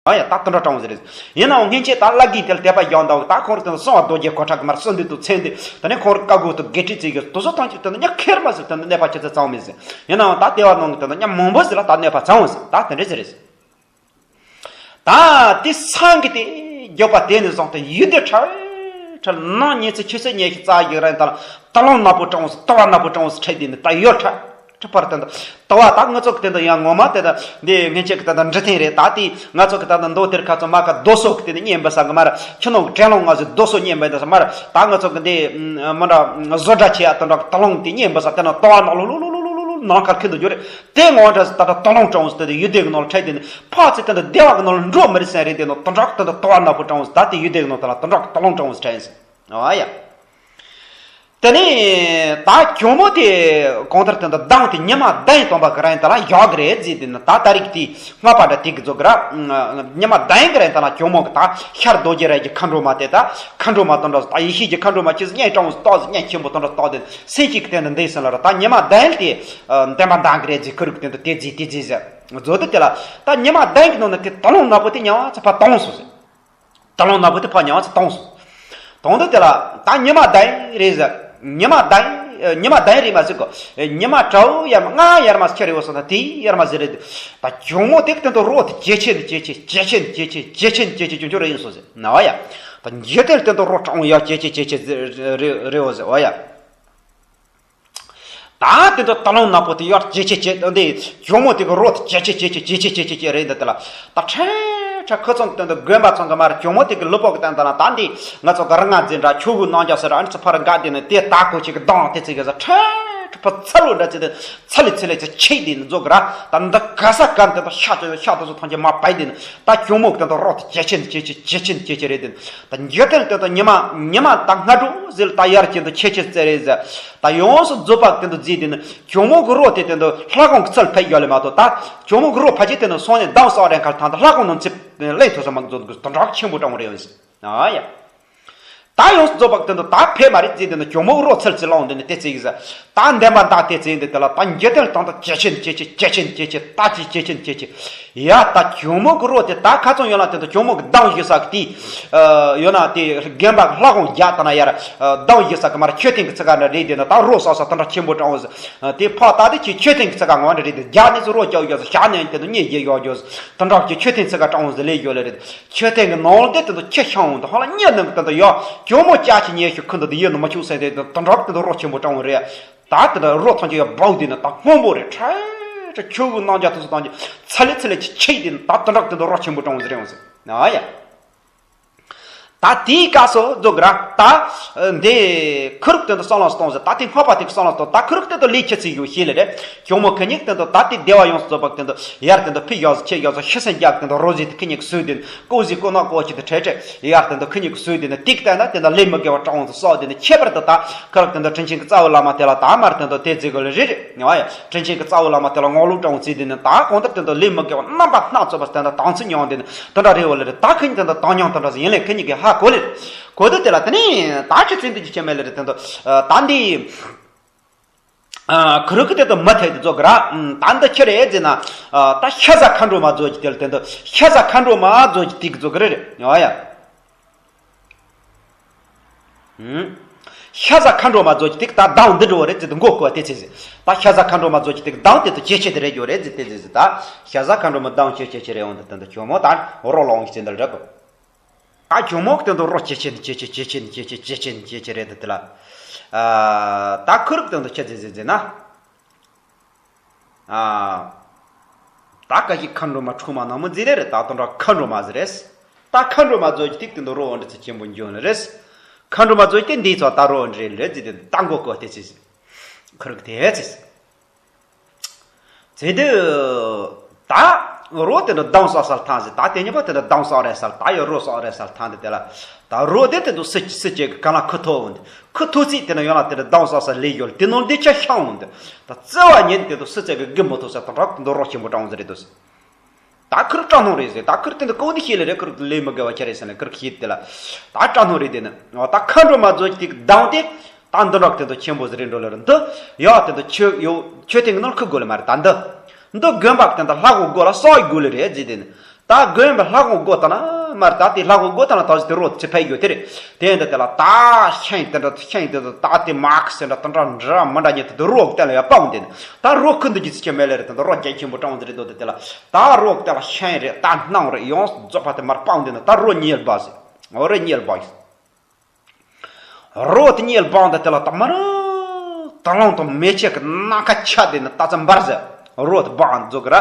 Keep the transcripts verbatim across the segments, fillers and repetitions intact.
ཨ་ཡ་ད་དུད་འགྲོ་སྤྲང་བོ་ཟེར་རེད། ཡིན་ནའང་སྔན་ཆད་ད་བླ་གིས་དེ་ལ་དད་པ་བཞག་འདུག་ད་ཁོང་རང་དེ་ལ་གསང་བ་རྡོ་རྗེ་གོ་ཁྲག་གི་མར་གསོལ་འདེབས་དང་མཚན་འདེབས་དེ་ནས་ཁོང་རང་བཀའ་བསྒོ་དང་དགེ་ཕྲུག་བརྩི་རྒྱུ་དེ་ཚོ་ཐམས་ཅད་དེ་ནི་ཉག་ཁེར་མ་ཟིག་དེ་ནི་གནོད་པ་ཅི་ཙམ་བྱུང་མེད་ཟེར། ཡིན་ནའང་ད་ལྟེ་བ་ནང་གི་དེ་ནི་ཉག་མང་པོ་ཟིག་ལ་ད་གནོད་པ་བྱུང་ཟེར། ད་དེ་འདྲ་ཟིག་རེད་ཟེར། ད་དེ་སང་གི་དེ་མགྱོགས་པ་དེ་ནས་བཟུང་སྟེ་ཡུལ་སྡེ་ཁྲ་ཁྲ་ནང་ཉི་ཚེ་ཆུ་ཚོད་ཉི་ཤུ་རྩ་བཞི་རིང་དང་དུ་ལོང་ནག་པོ་སྤྲང་བོ་ཟེར། དུ་བ་ནག་པོ་སྤྲང་བོ་ཟེར་ཁྲིད་དེ་ནི་ད་ཡུལ་ཁྲ་ཁྲ་པར་དེ་འདུག་དུ་བ་ད་ང་ཚོ་གི་དེ་འདུག་ཡང་ངོ་མ་དེ་འདུག་འདི་སྔན་ཆད་གི་དེ་འདུག་འབྲི་ཐེངས་རེད། ད་དེ་ང་ཚོ་གི་ད་འདུག་མདོ་དེར་ཁ་ཚོ་མ་ཁ་རྡོ་སོལ་གི་དེ་འདུག་གཉེན་འབུ་ས་གི་མར་ཁྱི་ནང་གི་དྲན་ལོང་ང་ཚོ་རྡོ་སོལ་གཉེན་འབུ་འདུག་ས་མར་ད་ང་ཚོ་གི་འདི་མི་འདྲ་བཟོ་གྲྭ་ཆེ་ཡ་དེ་འདྲ་གི་དུ་ལོང་དེ་གཉེན་འབུ་ས་དེ་ན་དུ་བ་ནག་ལོ་ལོ་ལོ་ལོ་ནང་ཁར་ཁྱི་འདུག་རྒྱུ་རེད། དེ་ངོ་འདྲ་ཟེར་ད་ད་དུ་ལོང་སྤྲང་བོ་ཟེར་དེ་ཡུལ་སྡེ་གི་ནང་ལ་ཁྲིད་དེ་ནི་ཕར་ཚུར་དེ་འདུག་སྡེ་བ་གི་ནང་ལ་འགྲོ་མི་རིགས་སེམས་རེད། དེ་ནི་དུད་འགྲོ་གི་དེ་འདུག་དུ་བ་ནག་པོ་སྤྲང་བོ་ཟེར། ད་དེ་ཡུལ་སྡེ་གི་ནང་དེ་ལ་དུད་འགྲོ་གི་དུ་ལོང་སྤྲང་བོ་ཟེར་ཁྲིད་ཡིན་ཟེར། ཨ་ཡ། དེ་ནས་ད་གྱོག་མོ་དེ་གང་ལྟར་དེ་འདུག་མདང་དེ་ཉི་མ་བདུན་ཐམ་པ་གི་རིང་དེ་ལ་བཞག་གི་རེད་ཟེར། དེ་ནི་ད་ད་རིག་དེ་སྔ་པ་འདྲ་དེ་གི་རྫོགས་གི་ར། ཉི་མ་བདུན་གི་རིང་དེ་ལ་གྱོག་མོ་གི་ད་ཤར་རྡོ་རྗེ་ར་གི་མཁའ་འགྲོ་མ་དེ་ད་མཁའ་འགྲོ་མ་དེ་འདྲ་ད་ཡེ་ཤེས་ཀྱི་མཁའ་འགྲོ་མ་ཁྱེད་སུ་གཉེན་སྤྲང་བོ་ཟེར་ཏོག་ཟེར་གཉེན་ཆེན་པོ་དེ་འདྲ་ཏོག་དེ་སེམས་ཀྱི་གི་དེ་འདུག་འདི་ཟེར་ལ་ར། ད་ཉི་མ་བདུན་དེ་འདེམས་པ་འདང་གི་རེད་ཟེར། ཁུ་རུ་གི་དེ་འདུག་དེ་ཟེར་དེ་ཟེར་ཟེར་རྫོགས་དུས་དེ་ལ་ད་ཉི་མ་བདུན་གི་ནང་ནས་དེ་དུ་ལོང་ནག་པོ་དེ་ཉལ་བ་ཚ་ཕར་བཏང་སོང་ཟེར། དུ་ལོང་ནག་པོ་དེ་ཕར་ཉལ་བ་ཚ་བཏང་སོང་། དང་དུ་དེ་ལ་ད་ཉི་མ་བདུན་རེད་ཟེར། ཉི་མ་བདུན་ཉི་མ་བདུན་རེད་མ་ཟེར་གོ་ཉི་མ་དྲུག་ཡར་མ་ལྔ་ཡར་མ་ཁྱེར་ཡོད་སོང་ན་དེ་ཡར་མ་ཟེར་རེད། ད་གྱོག་མོ་དེ་གི་དེ་འདུག་རོ་དེ་ཇེ་ཆེ་ནས་ཇེ་ཆེ་ཇེ་ཆེ་ནས་ཇེ་ཆེ་ཇེ་ཆེ་ནས་ཇེ་ཆེ་ཅུང་ཅུང་རེད་ཡིན་སོང་ཟེར་ན་བ་ཡ། ད་འཇིག་རྟེན་དེ་འདུག་རོ་སྤྲང་ཡར་ཇེ་ཆེ་ཇེ་ཆེ་ཟེར་རེད་རེད་འོ་ཟེར་བ་ཡ། ད་དེ་འདུག་དུ་ལོང་ནག་པོ་དེ་ཡར་ཇེ་ཆེ་ཇེ་འདི་གྱོག་མོ་དེ་གི་རོ་དེ་ཇེ་ཆེ་ཇེ་ཆེ་ཇེ་ཆེ་ཇེ་ཆེ་ཇེ་རེད་འདི་དེ་ལ་ད་ཁྲ་ཁྲ་ཁུ་ཚང་གི་དེ་འདུག་དགོན་པ་ཚང་གི་མར་གྱོག་མོ་དེ་གི་ལུས་པོ་གི་སྟེང་དེ་ལ་ད་འདི་ང་ཚོ་གི་རིག་སྔགས་འཛིན་གྲྭ་ཆོས་གོས་ནང་རྒྱ་ཟེར་ཨ་ནི་ཚོ་ཕར་འགའ་དེ་ནི་དེ་ད་གོ་ཅིག་གི་གདང་དེ་ཚིག་གི་ཟ་ཁྲ་ཁྲ་ཕུ་ཚ་ལོ་འདྲ་ཚིག་དེ་ཚ་ལི་ཚ་ལི་ཚ་ཆེ་དེ་ནི་རྫོགས་གི་ར། ད་འདི་ག་ས་ག་འདི་ད་ཤ་དེ་ཤ་དེ་ཚོ་ཐམས་ཅད་མ་བལ་དེ་ནི་ད་གྱོག་མོ་གི་དེ་འདུག་རོ་དེ་ཇེ་ཆེ་ནས་ཇེ་ཆེ་ཇེ་ཆེ་ནས་ཇེ་ཆེ་རེད་དེ་ནི། ད་འཇིག་རྟེན་དེ་དང་ཉི་མ་ཉི་མ་ད་སྔ་དྲོ་ཟེར་ད་ཡར་གྱི་དུ་ཆེ་ཆེ་ཙེ་རེད་ཟེར། ད་ཡོངས་སུ་རྫོགས་པ་དེ་དུ་བརྫིས་དེ་ནི་གྱོག་མོ་གི་རོ་དེ་དེ་དུ་ལྷ་ཁང་གི་ཚུལ་ཕེབས་ཡོད་ལེ་མ་གཏོགས། ད་གྱོག་མོ་གི་རོ་ཕ་ཆེ་དེ་ནི་སོང་ནས་མདང་སོགས་རེན་ཁར་ཐང་དུ་ལྷ་ཁང་ནང་ཚིབ་ལེན་ཐུབ་ས་མ་འཛོམས་གི་དུ་འགྲོགས་ཆེན་པོ་སྤྲང་བོ་རེད་ཟེར། ཨ་ཡ། ད་ཡོངས་སུ་རྫོགས་པ་དེ་དུ་ད་ཕེབས་མ་རེད་བརྫིས་དེ་ནི་གྱོག་མོ་གི་རོ་ཚུལ་ཚུལ་ལོང་དེ་ནི་དེ་ཚིག་ཟེར། ད་འདན་པ་འདག་དེ་ཚིག་འདི་དེ་ལ་ད་འཇིག་རྟེན་དང་དུ་ཇེ་ཆེ་ཇེ་ཆེ་ཇེ་ཆེ་ཇེ་ཆེ་ད་ཇེ་ཇེ་ཆེ་ཇེ་ཆེ། ཡ་ད་གྱོག་མོ་གི་རོ་དེ་ད་ཁ་ཚང་ཡོད་ན་དེ་ད་གྱོག་མོ་གི་གདང་བཞི་ས་གི་དེ་ཡོད་ན་དེ་རྒན་པ་གི་ལྷ་ཁང་རྒྱ་ད་ན་ཡར་གདང་བཞི་ས་གི་མར་མཆོད་རྟེན་གི་ཚིག་ག་འདྲ་རེད་དེ་ན་ད་རོ་ས་ས་དེ་འདྲ་ཆེན་པོ་སྤྲང་བོ་ཟེར། དེ་ཕ་ད་དེ་ཁྱེད་མཆོད་རྟེན་གི་ཚིག་ག་ངོ་འདྲ་རེད་དེ་རྒྱ་ནས་ཚུར་རོ་སྐྱོག་ཡོད་ཟེར། ཞག་ནས་དེ་ད་གཉིས་རྒྱ་ཡོད་ཡོད་ཟེར། དེ་འདྲ་གི་མཆོད་རྟེན་ཚིག་ག་སྤྲང་བོ་ཟེར་ལས་ཡོད་ལེ་རེད། མཆོད་རྟེན་གི་ནང་ལ་དེ་དེ་ད་ཁྱི་ཤང་འོང་དེ་ཧ་ལ་གཉིས་ནང་གི་དེ་ད་ཡོད་གྱོག་མོ་ཅག་ཆེ་ཉེ་ཤོས་ཁུ་འདུག་དེ་ཡོད་ནི་མ་བྱུང་ཟེར་དེ་དེ་འདྲ་གི་དེ་ད་རོ་ཆེན་པོ་སྤྲང་བོ་རེད། ད་དེ་འདྲ་རོ་ཐམས་ཅད་ཡང་སྦུག་དེ་ནི་ད་སྔོན་པོ་རེད། ཁྲ་ཁྲ་ཆུ་བོའི་རྣམ་རྒྱལ་དུ་སུ་དང་ཚ་ལེ་ཚ་ལེ་ཆེ་ཆེ་དེ་ནི་ད་དེ་འདྲ་དེ་འདྲ་རོ་ཆེན་པོ་སྤྲང་བོ་ཟེར་རེད་འོང་ཟེར། ཨ་ཡ། ད་དེའི་སྐབས་སུ་རྫོགས་གི་ར། ད་འདི་ཁུ་རུ་དེ་འདྲ་བསམ་བློ་གཏོང་ཟེར། ད་དེ་སྔགས་པ་དེ་གི་བསམ་བློ་གཏོང་། ད་ཁུ་རུ་དེ་འདྲ་ལས་ཁྱི་ཚིག་ཡོད་ཤེས་ལེ་རེད། གྱོག་མོ་ཁི་གཉིས་དེ་འདྲ་ད་དེ་བདེ་བ་ཡོངས་སུ་རྫོགས་པ་དེ་འདྲ་ཡར་དེ་འདྲ་ཕི་ཡོག་ཟེར་ཁྱི་ཡོག་ཟེར་ཤི་སེམས་རྒྱག་དེ་འདྲ་རོ་ཟེར་དེ་ཁི་གཉིས་ཀྱི་སུས་དེ་ནི་ཀོ་ཟེར་ཀོ་ན་ཀོ་ཅི་དེ་ཁྲེ་ཁྲེ་ཡར་དེ་འདྲ་ཁི་གཉིས་ཀྱི་སུས་དེ་ནི་ཏིག་ལྟ་ན་དེ་འདྲ་ལས་མི་དགེ་བ་སྤྲང་བོ་དེ་སོགས་དེ་ནི་ཁྱད་པར་དུ་ད་ཁུ་རུ་དེ་འདྲ་དྲིན་ཆེན་གྱི་རྩ་བའི་བླ་མ་དེ་ལ་ད་མར་དེ་འདྲ་དེ་ཟེར་གི་ལེ་རེད་རེད། ཡ་ཡ། དྲིན་ཆེན་གྱི་རྩ་བའི་བླ་མ་དེ་ལ་ངོ་ལོག་སྤྲང་བོ་བརྩིས་དེ་ནི་ད་གང་ལྟར་དེ་འདྲ་ལས་མི་དགེ་བ་རྣམ་པ་སྣ་ཚོགས་པ་དེ་འདྲ་དང་ཚིག་མྱོང་དེ་ནི་དེ་འདྲ་རེད་བ་ལེ་རེད། ད་ཁི་གཉིས་དེ་འདྲ་དང་མྱོང་དེ་འདྲ་ཟེར་ཡིན་ལེ་ཁི་གཉིས་ཀྱི་ཧ་གོ་ལེ་རེད། གོ་དུས་དེ་ལ་དེ་ནི་ད་ཁྱི་ཚིག་འདི་ཅི་བྱེད་མེད་ལེ་རེད། དེ་འདྲ་ད་འདི་ཁུ་རུ་གི་དེ་དུ་མི་ཐེ་དེ་རྫོགས་གི་ར། ད་འདི་ཁྱི་རེད་ཟེར་ན་ད་ཤ་ཟ་མཁའ་འགྲོ་མ་རྫོགས་ཀྱི་དེ་ལ་དེ་འདྲ་ཤ་ཟ་མཁའ་འགྲོ་མ་རྫོགས་ཀྱི་དེ་གི་རྫོགས་གི་རེད་རེད། ཡ་ཡ། ཤ་ཟ་མཁའ་འགྲོ་མ་རྫོགས་ཀྱི་དེ་ད་གདང་འདི་འགྲོ་བ་རེད་ཟེར་དུ་མགོ་བསྐོར་དེ་ཚེ་ཟེར། ད་ཤ་ཟ་མཁའ་འགྲོ་མ་རྫོགས་ཀྱི་དེ་གདང་དེ་དུ་ཇེ་ཆེ་དེ་རེད་འགྱོ་རེད་ཟེར་དེ་ཟེར་ཟེར། ད་ཤ་ཟ་མཁའ་འགྲོ་མ་གདང་ཇེ་ཆེ་ཆེ་རེད་འོང་དེ་དེ་འདྲ་གྱོག་མོ་ད་རོ་ལོང་གི་ཅི་འདྲ་རེད་པ། ད་གྱོག་མོ་གི་དེ་འདྲ་རོ་ཇེ་ཆེ་ནས་ཇེ་ཆེ་ཇེ་ཆེ་ནས་ཇེ་ཆེ་ཇེ་ཆེ་ནས་ཇེ་ཆེ་རེད་དེ་དེ་ལ། ད་ཁུ་རུ་གི་དེ་འདྲ་ཁྱི་ཟེར་ཟེར་ཟེར་ན། ཨ། ད་ཀ་ཞིག་མཁའ་འགྲོ་མ་ཁྲོ་མ་ནག་མོ་ཟེར་རེད། ད་དོན་དག་མཁའ་འགྲོ་མ་ཟེར་རེད། ད་མཁའ་འགྲོ་མ་རྫོགས་ཀྱི་ཐིག་དེ་འདུག་རོ་འོ་འདྲ་ཚེ་ཆེན་པོ་འཇོན་ནི་རེད། མཁའ་འགྲོ་མ་རྫོགས་ཀྱི་འདི་ཚོ་ད་རོ་འདྲ་རེད་ཟེར་དེ་ད་མགོ་བསྐོར་དེ་ཚེ་ཁུ་རུ་དེ་ཚེ། ཚེ་འདི་ད་རོ་དེ་འདྲ་གདང་ས་སར་ཐང་ཟེར། ད་དེ་ཉིན་པ་དེ་འདྲ་གདང་ས་རེད་སར་ད་ཡོད་རོ་ས་རེད་སར་ཐང་དེ་དེ་ལ། ད་རོ་དེ་དེ་འདུག་སི་སི་ཅེ་གི་ག་ལ་ཁུ་ཐོ་འོང་དེ། ཁུ་ཐུག་ཚིག་དེ་ན་ཡོད་ལ་དེ་འདྲ་གདང་ས་ས་ལས་ཡོད་དེ་ནོར་འདི་ཆ་ཤང་འོང་དེ། ད་བརྩེ་བ་ཉིད་དེ་འདུག་སི་ཙེ་གི་གི་མོ་ཐུག་ས་དང་རག་དེ་འདུག་རོགས་ཆེན་པོ་སྤྲང་བོ་ཟེར་རེད་འདུག་ཟེར། ད་ཁུར་སྤྲང་སྣང་རེད་ཟེར། ད་ཁུར་དེ་འདུག་ཀོ་འདི་ཤེས་ལེ་རེད། ཁུར་ལས་མི་དགེ་བ་ཁྱེར་རེད་ཟེར་ནས་ཁུར་ཤེས་དེ་ལ། ད་སྤྲང་སྣང་རེད་དེ་ནི་ད་མཁའ་འགྲོ་མ་རྫོགས་ཀྱི་དེ་གདང་དེ། ད་འདི་འདྲ་དེ་འདུག་ཆེན་པོ་ཟེར་རེད་འགྲོ་ལེ་རེད་འདི། ཡ་དེ་འདུག་ཆོས་ཡོ་ཆོས་ཐེངས་ནང་ཁུ་དགོས་ལེ་མ་རེད་ད་འདི། འདི་དགོན་པ་དེ་འདུག་ལྷ་གོ་དགོས་ལ་སོགས་དགོས་ལེ་རེད་ཟེར་དེ་ནི། ད་དགོན་པའི་ལྷ་ཁང་སྒོ་ད་ན་མར་ད་དེ་ལྷ་ཁང་སྒོ་ད་ན་ད་ཅི་དེ་རོ་ཚེ་ཕ་ཡོད་དེ་རེད། དེ་འདི་དེ་ལ་ད་ཤིང་དེ་འདྲ་ཤིང་དེ་ད་དེ་མ་ཁ་སེ་འདྲ་དེ་འདྲ་འདྲ་མི་འདྲ་ཉིད་དེ་དེ་རོ་གཏན་ལ་ཡ་སྤང་དེ་ནི་ད་རོ་ཁུ་འདུག་ཅི་ཚི་ཁྱེད་མེ་ལེ་རེད། དེ་འདི་རོ་རྒྱ་ཆེན་པོ་གྲོང་དེ་རེད་དོ། དེ་དེ་ལ་ད་རོ་གཏན་ལ་ཤིང་རེད། ད་སྣང་རེད། ཡོངས་རྫོགས་པ་དེ་མར་སྤང་དེ་ནི་ད་རོ་ཉེ་བ་ཟེ། འོ་རེ་ཉེ་བ་ཟེ། རོ་དེ་ཉེ་བ་སྤང་དེ་དེ་ལ་ད་མར་ད་ལོང་དང་མེ་ལྕེ་གི་ནམ་མཁའ་ཆ་དེ་ནི་ད་ཙམ་འབར་ཟེ། རོ་དེ་སྤང་འཛུགས་གི་ར་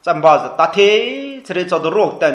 ཙམ་འབར་ཟེ། ད་དེ་ཚེ་རེད་ཚོ་དེ་རོ་གཏན་